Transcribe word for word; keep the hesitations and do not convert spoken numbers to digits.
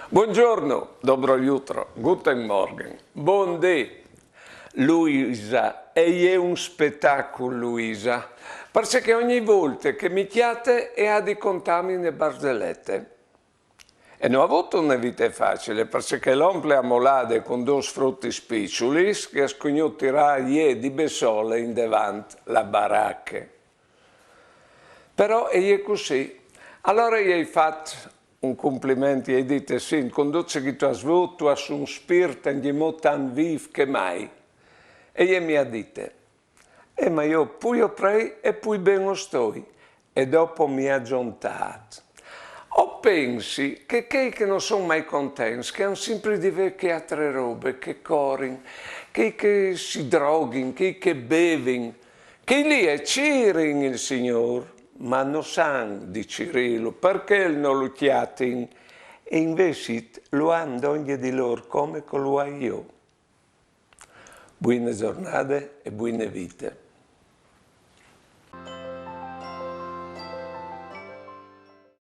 Buongiorno, dobro jutro, guten Morgen, bundì. Luisa, e je un spetacul, Luisa, parcè che ogni volte che mi cjate e à di contâmi une barzelete. E no à vût une vite facile, parcè che l'omple e à molade cun dôs frutis piçulis che à scugnût tirâ jê di bessole indevant la barache. Però e je cussì. Alore i ai fat un cumpliment, i ai dite: «Sint, cun dut ce che tu âs vût, tu âs un spirt ancjemò tant vîf che mai.» E jê mi à dite: «Eh, ma jo plui o prei e plui ben o stoi.» E dopo mi à zontât: «O pensi che chei che no son mai contents, che a àn simpri di vê chê altre robe, che corin, chei che si droghin, chei che bevin, chei li a cirin il Signôr, ma no san di cirîlu, parcè no lu cjatin, e invezit lu àn dongje di lôr come che lu ai jo.» Buine zornade e buine vite.